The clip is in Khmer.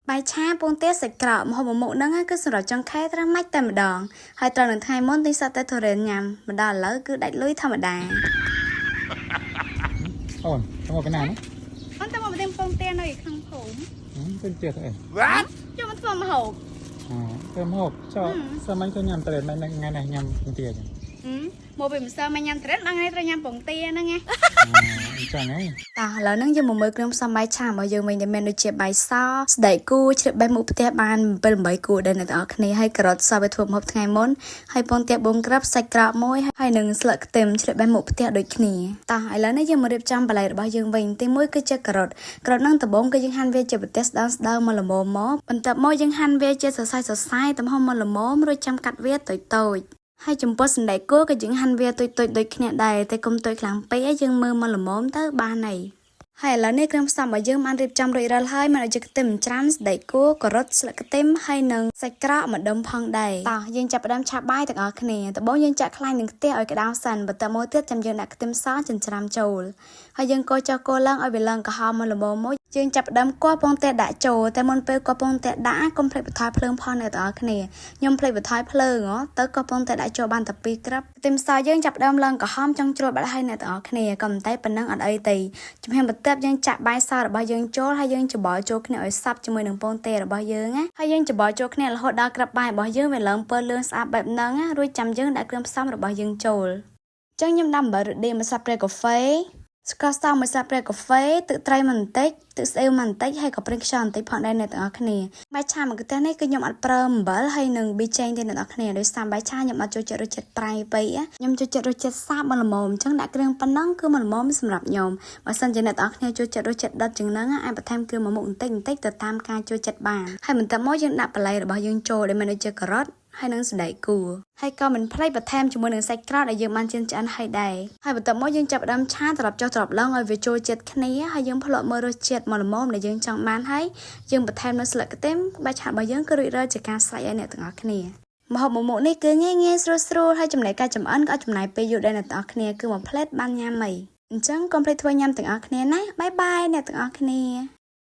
បាយឆាពងទាសាច់ក្រកម្ហូបមួយមុខហ្នឹងគឺសម្រាប់ចុងខែត្រូវម៉ាច់តែម្ដងហើយត្រូវនឹងថ្ងៃមុនទិញសត្វតែទុរេនញ៉ាំមកដល់ឥឡូវគឺដាច់លុយធម្មតា អូនទៅមកពីណានោះ អូនទៅមកទិញពងទានៅក្នុងភូមិ ទៅទៀតទៅអី ចូលមកធ្វើម្ហូប អទៅមកហូបចុះសម័យក៏ញ៉ាំត្រេនមិនថ្ងៃនេះញ៉ាំពងទាចឹង មកពីម្សិលមកញ៉ាំត្រេនដល់ថ្ងៃត្រូវញ៉ាំពងទាហ្នឹងណា អញ្ចឹងហី តោះឥឡូវហ្នឹងយើងមកមើលគ្រឿងផ្សំបាយឆារបស់យើងវិញដែលមានដូចជាបាយសសណ្តែកគូជ្រាបបេះមុខផ្ទះបាន7 8គូដែរអ្នកទាំងអស់គ្នាហើយការ៉ុតសទៅធ្វើម្ហូបថ្ងៃមុនហើយពងទា4គ្រាប់សាច់ក្រកមួយហើយនឹងស្លឹកខ្ទឹមជ្រាបបេះមុខផ្ទះដូចគ្នាតោះឥឡូវនេះយើងមករៀបចំបន្លែរបស់យើងវិញទីមួយគឺជាការ៉ុតការ៉ុតហ្នឹងដំបូងគឺយើងហាន់វាជាប្រទេសស្ដើងស្ដើងមកល្មមមកបន្ទាប់មកយើងហាន់វាជាសរសៃសរសៃទំហំមកល្មមរួចចាំកាត់វាតូចតូចៗហើយចំពោះសណ្តែកគោក៏យើងហាន់វាទុយៗដូចគ្នាដែរតែកុំទុយខ្លាំងពេកឲ្យយើងមើលមកល្មមទៅបានហើយហើយឥឡូវនេះគ្រឿងផ្សំរបស់យើងបានរៀបចំរួចរាល់ហើយមានដូចជាខ្ទឹមច្រាំសណ្តែកគោការ៉ុតស្លឹកខ្ទឹមហើយនិងសាច់ក្រកម្ដុំផងដែរតោះយើងចាប់ផ្ដើមឆាបាយទាំងអស់គ្នាដំបូងយើងចាក់ខ្លាញ់នឹងខ្ទះឲ្យក្តៅសិនបន្ទាប់មកទៀតចាំយើងដាក់ខ្ទឹមសចិញ្ច្រាំចូលហើយយើងកូរចុះកូរឡើងឲ្យវាឡើងក្រហមមកល្មមមកយើងចាប់ផ្ដើមកោះពងទាដាក់ចូលតែមុនពេលកោះពងទាដាក់កុំភ្លេចបន្ថយភ្លើងផងអ្នកទាំងអស់គ្នាខ្ញុំភ្លេចបន្ថយភ្លើងហ៎ទៅកោះពងទាដាក់ចូលបានតែ2គ្រាប់ខ្ទឹមសយើងចាប់ផ្ដើមឡើងក្រហមចង់ជ្រុលបាត់ហើយអ្នកទាំងអស់គ្នាក៏មិនតែប៉ុណ្ណឹងអត់អីទេជំហានបន្ទាប់យើងចាក់បាយសរបស់យើងចូលហើយយើងច្របល់ចូលគ្នាឲ្យសព្វជាមួយនឹងពងទារបស់យើងណាហើយយើងច្របល់ចូលគ្នារហូតដល់គ្រាប់បាយរបស់យើងវាឡើងពណ៌លឿងស្អាតបែបហ្នឹងណារួចចាំយើងដាក់គ្រឿងផ្សំរបស់យើងចូលចឹងខ្ញុំដាក់អំបិលរដៀមួយស្លាបព្រាកាហ្វេស្ករសមួយស្លាបព្រាកាហ្វេទឹកត្រីមួយបន្តិចទឹកស្អ៊ីវមួយបន្តិចហើយក៏ប្រេងខ្យងបន្តិចផងដែរអ្នកទាំងអស់គ្នាបាយឆាមួយកន្ទះនេះគឺខ្ញុំអត់ប្រើអំបិលហើយនឹងប៊ីចេងទេអ្នកទាំងអស់គ្នាដោយសារបាយឆាខ្ញុំអត់ចូលចិត្តរសជាតិប្រៃពេកខ្ញុំចូលចិត្តរសជាតិសាបមកល្មមអញ្ចឹងដាក់គ្រឿងប៉ុណ្ណឹងគឺមកល្មមសម្រាប់ខ្ញុំបើសិនជាអ្នកទាំងអស់គ្នាចូលចិត្តរសជាតិដិតជាងហ្នឹងអាចបន្ថែមគ្រឿងមួយមុខបន្តិចបន្តិចទៅតាមការចូលចិត្តបានហើយបន្ទាប់មកយើងដាក់បន្លែរបស់យើងចូលដែលមានដូចជាការ៉ុតហើយនឹងសណ្តែកគួរហើយក៏មិនភ្លេចបន្ថែមជាមួយនឹងសាច់ក្រកដែលយើងបានចៀនឆ្អិនហើយដែរហើយបន្ទាប់មកយើងចាប់ផ្ដើមឆាត្រឡប់ចុះត្រឡប់ឡើងឲ្យវាចូលជាតិគ្នាហើយយើងភ្លក់មើលរសជាតិមកល្មមដែលយើងចង់បានហើយយើងបន្ថែមនៅស្លឹកខ្ទឹមបាយឆារបស់យើងគឺរួចរាល់ជាការស្រេចឲ្យអ្នកទាំងអស់គ្នាម្ហូបមួយមុខនេះគឺងាយងាយស្រួលស្រួលហើយចំណែកការចម្អិនក៏អត់ចំណាយពេលយូរដែរអ្នកទាំងអស់គ្នាគឺមួយភ្លែតបានញ៉ាំអីអញ្ចឹងកុំភ្លេចធ្វើញ៉ាំទាំងអស់គ្នាណាbye bye អ្នកទាំងអស់គ្នា។